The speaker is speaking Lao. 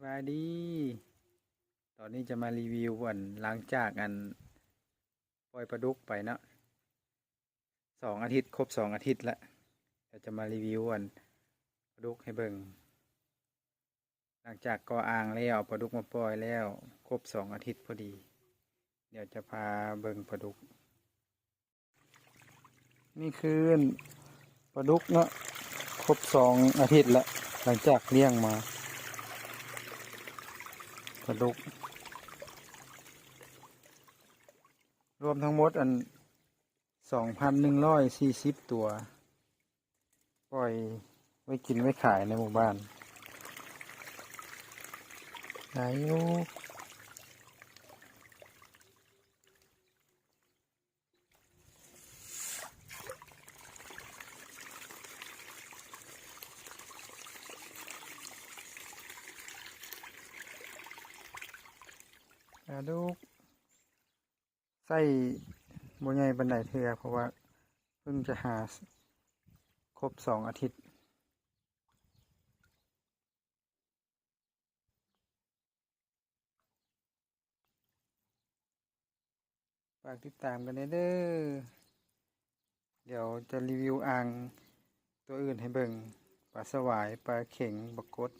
ບາຍດີ ຕອນນີ້ຈະມາຣີວິວ ອັນ ຫຼັງຈາກ ອັນ ປ່ອຍປາດຸກໄປເນາະ ສອງອາທິດ ຄົບສອງອາທິດລະ ດຽວຈະມາຣີວິວ ອັນ ປາດຸກໃຫ້ເບິ່ງ. ຫຼັງຈາກກໍ່ອ່າງແລ້ວ ເອົາປາດຸກມາປ່ອຍແລ້ວ ຄົບສອງອາທິດພໍດີ ດຽວຈະພາເບິ່ງປາດຸກ. ນີ້ຄືປາດຸກເນາະ ຄົບສອງອາທິດລະ ຫຼັງຈາກລ້ຽງມາ ປາດຸກ ລວມທັງໝົດ ອັນ ສອງພັນໜຶ່ງຮ້ອຍສີ່ສິບຕົວ ປ່ອຍໄວ້ກິນໄວ້ຂາຍໃນໝູ່ບ້ານ ຫຼາຍຢູ່. ປາດຸກ ໄຊບໍ່ໃຫຍ່ປານໃດເທື່ອ ເພາະວ່າເພິ່ງຈະຫາຄົບສອງອາທິດ. ຝາກຕິດຕາມກັນແດ່ເດີ ດຽວຈະຣີວິວອ່າງຕົວອື່ນໃຫ້ເບິ່ງ ປາສະຫວາຍ ປາເຂັງ ປາກົດ.